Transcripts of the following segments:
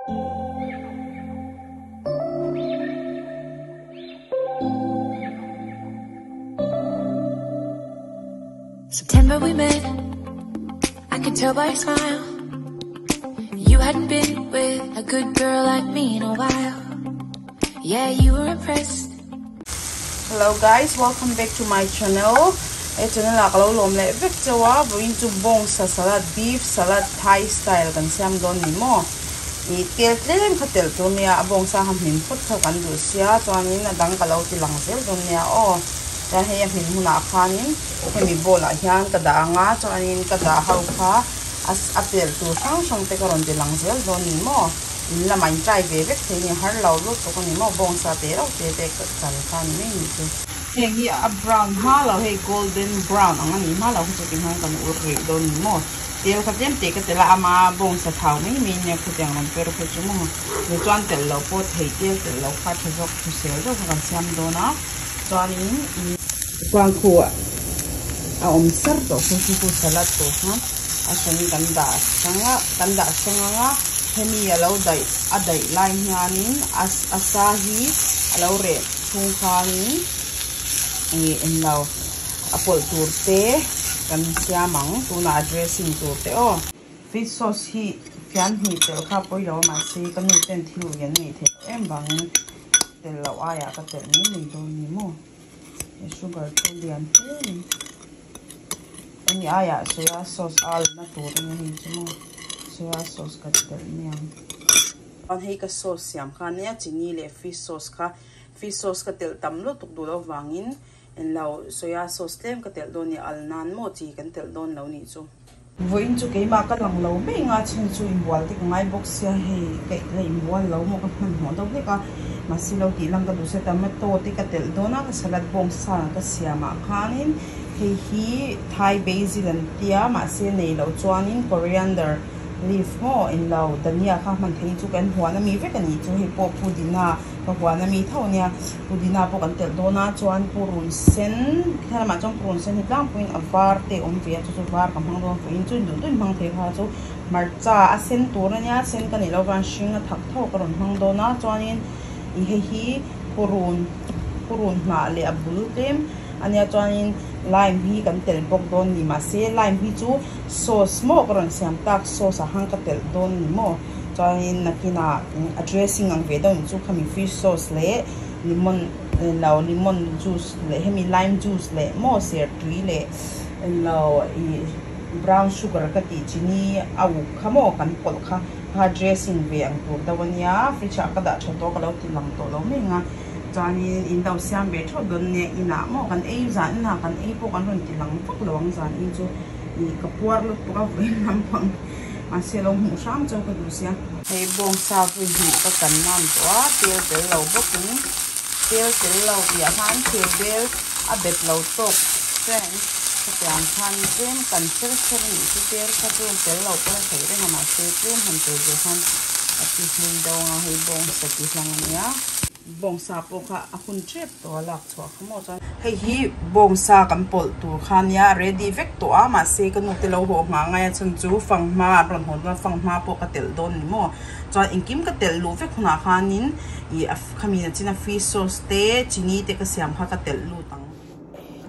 September we met, I could tell by your smile. You hadn't been with a good girl like me in a while. Yeah, you were impressed. Hello guys, welcome back to my channel. He channel ah ka lo lawm leh vek chauh a, vawiin chu bawngsa salad, beef salad Thai style kan siam dawn ni maw? Ih tel tlem kha telh tur nia, a bawngsa kha hmin phawt kha kan duh sia, chuanin a dang ka lo ti lang zel dawn nia aw. Chuan hei a hmin hunah khanin hemi bowl ah hian ka dah ang a, chuanin ka dah ho kha a telh tur hrang hrang te ka rawn ti lang zel dawn ni maw? In lamah in try ve vek thei ni, har lo lutuk a ni maw? Bawngsa te reuh te te kan kha ni mai ni chu. Heng hi a brown hma lo hei golden brown ang a nih hma lo kha chu tikhan kan ur rih dawn ni maw tel kha tlem teh ka tel a ama bawngsa thau mai mai nia khutiang rawn per kha chu maw chu chuan telh loh pawh thei tel telh loh kha tha zawk hrisel deuh kha kan siam dawn a chuanin ih chuan khu a awm sar tawh khu chu khu salad tur khan a hran kan dah hrang a kan dah hrang ang a hemi a lo daih a daih lai hianin a sa hi a lo reh. Chhung khanin ih englo a pawlh tur te kan siam ang tunah a dressing tur te aw. Fish sauce hi fian hnih telh kha pawi lo a mahse ka nu ten thil ui an neih theih loh em vangin telh loh aiah ka telh mai mai dawn ni maw he sugar chu lian hle a ni hemi aiah soya sauce a alna tur a ni hei chu maw soya sauce ka telh mai ang. Chuan hei ka sauce siam kha ania chini leh fish sauce kha fish sauce ka telh tam lutuk duh loh vangin englo soya sauce tlem ka telh dawn nia al nan maw chi kan telh dawn lo nih chu. Vawiin chu keimah ka lang lo mai nga chhan chu inbual te ka ngai bawk sia hei ka la inbual lo maw ka hmanhmawh deuh hlek a mahse lo tih lang ka duh sia tomato te ka telh dawn a ka salad bawngsa ka siam ah khanin hei hi thai basil an tia mahse nei loh chuanin coriander Leaf maw in lo dhania kha hman thei chu kan huan ami vek a nih chu hei pawh pudina ka huan ami tho ania pudina pawh kan telh dawn a chuan purun sen thla lamah chuan purun sen hi tlangpuiin a var te a awm ve a chu chu var ka hmang dawn fuiin chu duh duhin hmang thei kha chu hmarcha a sen tur ania sen ka nih loh avang hring a thak tho ka rawn hmang dawn a chuanin ih hei hi purun purun hnah leh a bul tlem. Ania chuanin lime hi kan telh bawk dawn ni mahse lime hi chu sauce maw ka rawn siam tak sauce ah khan ka telh dawn ni maw chuanin nakinah a dressing ang ve deuh ni chu khami fish sauce leh lemon lo lemon juice leh hemi lime juice leh maw sertui leh lo ih brown sugar ka tih chini a uk kha maw kan pawlh kha kha dressing ve ang tur deuh ania fridge ah ka dah tha tawh ka lo ti lang tawh lo mai ang a. Chuanin in lo siam ve theuh dawn nia inah maw kan ei zan inah kan ei pawh kan rawn ti lang vak lo ang zan in chu ih ka puar lutuk a vawiin lampang mahse lo hmuh hram chauh ka duh sia. Hei bawngsa vui hmuh ka kan nan tawh a tel tel lo bawkin tel tel lo tih ah khan thir bel a bet lo tawk chen hetiang khan tlem kan ser ser a nih chu tel kha chu tel lo pawn a theih reng a mahse tlem han tel ve khan a ti hmui deuh ang a hei bawngsa ti hlang a nia. Bawngsa pawh kha a hun tep tawh a lak chhuah kha maw chuan hei hi bawngsa kan pawlh tur kha nia ready vek tawh a mahse ka nu te lo haw nghah ngai a chhan chu fanghma an rawn haw dawn a fanghma pawh ka telh dawn ni maw chuan engkim ka telh luh vek hunah khanin ih a khami na china fish sauce te chini te ka siam kha ka telh lut ang.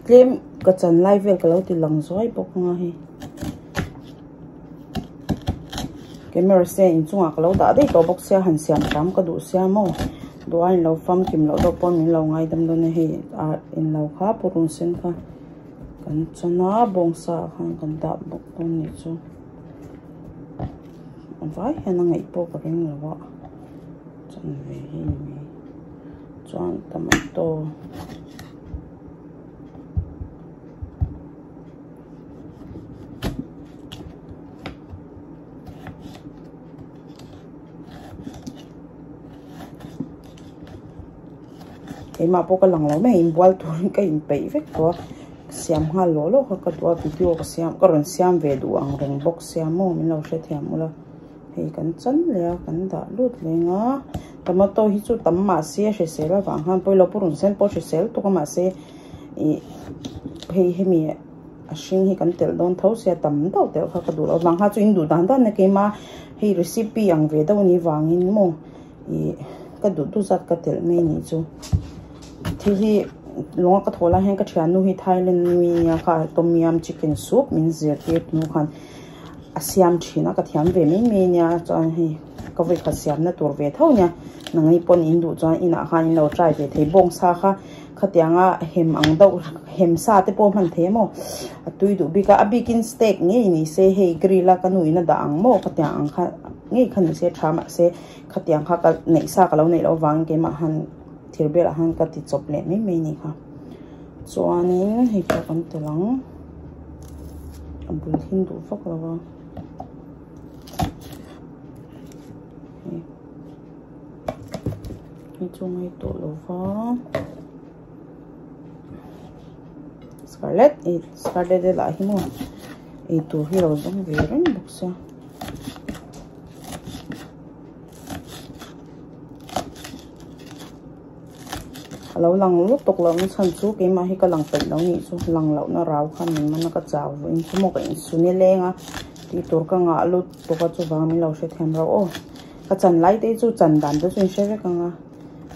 Tlem ka chan lai vel ka lo ti lang zuai bawk anga hei. Camera se inchungah ka lo dah daih tawh bawk sia han siam hram ka duh sia maw duh a inlo famkim loh deuh pawh min lo ngaidam dawn a hei ah inlo kha purun sen kha kan chan a bawngsa ah khan kan dah bawk dawn nih chu a vai hian a ngaih pawh ka ring lo a chan ve hi ni mai chuan tomato. Keimah pawh ka lang lo mai a inbual turin ka inpeih vek tawh a siam nghal lawh lawh kha ka duh a video ka siam ka rawn siam ve duh ang reng bawk sia maw min lo hrethiam ula hei kan chan leh a kan dah lut leng a tomato hi chu tam mahse a hrisel avang khan pawilo purun sen pawh hrisel tuk a mahse ih hei hemi. A hring hi kan telh dawn tho sia tam deuh telh kha ka duh loh vang kha chu in duh dan dan na keima hei recipe ang ve deuh anih vangin maw ih ka duh duh zat ka telh mai anih chu thil hi lunga ka thawh lai hian ka thiannu hi Thailand mi nia kha tom yum chicken soup min zirtir hnu khan a siam thin a ka thiam ve mai mai ania chuan hei ka vawikhat siamna tur ve tho ania nangni pawn in duh chuan inah khan in lo try ve thei bawngsa kha. Khatianga hem ang deuh hem sa te pawh hman thei a maw a tui duh bik a a bikin steak ngei ni se hei grill a ka nu in a dah ang maw khatiang ang kha ngei kha ni se tha mahse khatiang kha ka neih sa ka lo neih loh avangin keimah han thir belah han ka ti chawp leh mai mai a ni kha chuanin hei pawh kan tel ang a bul hin duh vak lo a. Hei chu ngaihtuah lo va scarlet ih scarlet te lah hi maw eitur hi a lo zawng ve reng bawk sia a lo lang lutuk loh na chhan chu keimah hi ka lang peih lo nih chu lang loh na rau kha min man a ka chau vawiin chu maw ka insu nileng a tih tur ka ngah lutuk a chuvang min lo hrethiam rauh aw. Ka chan lai te hi chu chan dan te chu in hre vek ang a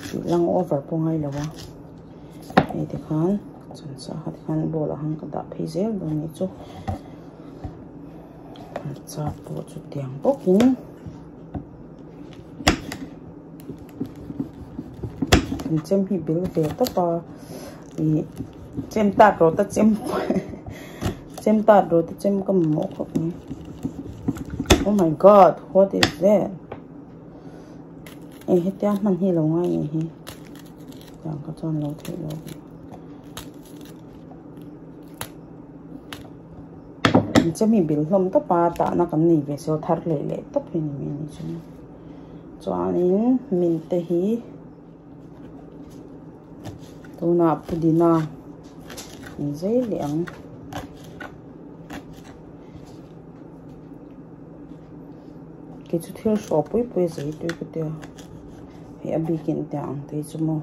tih lang over pawh ngai lo a hei ti khan chan sa kha ti khan bowl ah khan ka dah phei zel dawn anih chu hmarcha pawh chu tiang bawkin kan chem hi bil ve tawp a ih chem tat rawh ta chem chem tat rawh ta chem ka mamawh khawp mai oh my god what is that eh hetia hman hi lo ngai ni hi tiang kha chuan lo theih lo an chem hi bil hlawm tawp a tahna kan nei ve saw thar leh leh tawp hi ni mai a ni chu chuanin mint te hi. Tunah pudina an zai leh ang. Kei chu thil hrawh pui pui a zai tui ka tia. Hei a bikin tiang ang te hi chu maw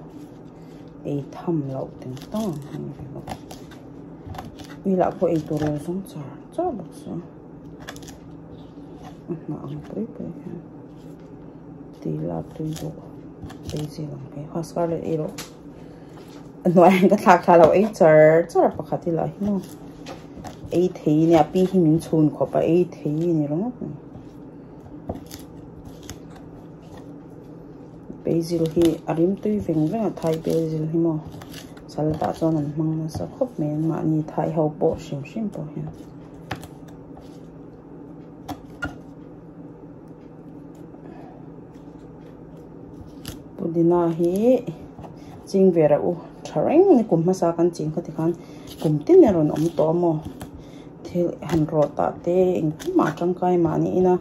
ei tham loh teng tang ang hi a ni ve bawk. Ui lah pawh ei tur lo zawng char char bawk sia. A hnah ang pui pui hian. Tui lak tui bawk basil ang phei kha scarlet ei rawh a hnuaiah ka thlak thla lo ei char char pakhat hi lah hi maw ei thei nia pi hi min chhun khawp a ei thei a ni ringawt mai basil hi a rim tui veng veng a thai basil hi maw salad ah chuan an hmang nasa khawp mai an mahni thai ho pawh hrim hrim pawh hian. Pudina hi ching ve reuh u tha reng ni kum hmasa kan ching kha tikhan kum tin a rawn awm tawh a maw thil han rawh tah te engkim ah tangkai mahni ina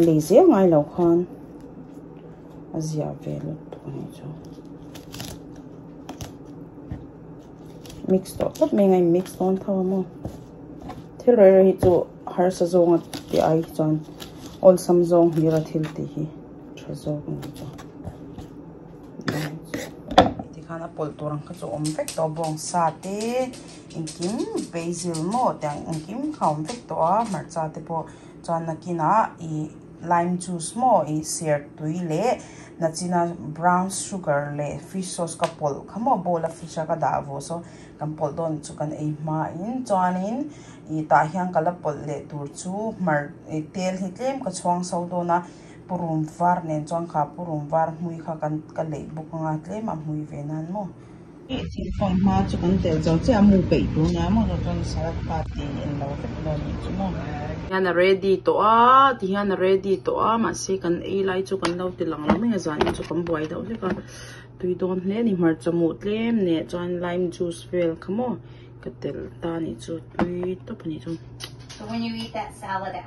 lei zel ngai lo khan a zia ve lutuk a nih chu mix tawh tawp mai a mix dawn tho a maw thil rei rei hi chu. Harsa zawnga tih ai hi chuan awlsam zawng hlir a thil tih hi tha zawk a ni chu. Tikhan a pawlh tur ang kha chu awm vek tawh bawngsa te engkim basil maw tiang engkim kha awm vek tawh a hmarcha te pawh chuan nakinah ih lime juice maw ih ser tui leh nachina brown sugar leh fish sauce ka pawlh kha maw bowl a fish a ka dah vawh saw kan pawlh dawn chu kan ei hmain chuanin. Ih tah hian ka la pawlh leh tur chu hmar ih tel hi tlem ka chhuang so dawn a purum var nen chuan kha purum var hmui kha kan ka leih bawk anga tlem a hmui ve nan maw. Ih thil fawm hma chu kan tel zo chiah a mu peih tur nia maw chuan salad kha ti en lo vek dawn nih chu maw. Hian a ready tawh a ti hian a ready tawh a mahse kan ei lai chu kan lo ti lang lo mai a zanin chu kan buai deuh hlek a tui dawn hle a ni hmarcha muh tlem neh chuan lime juice vel kha maw. Ka tel ta nih chu tui tawp a nih chu. So when you eat that salad.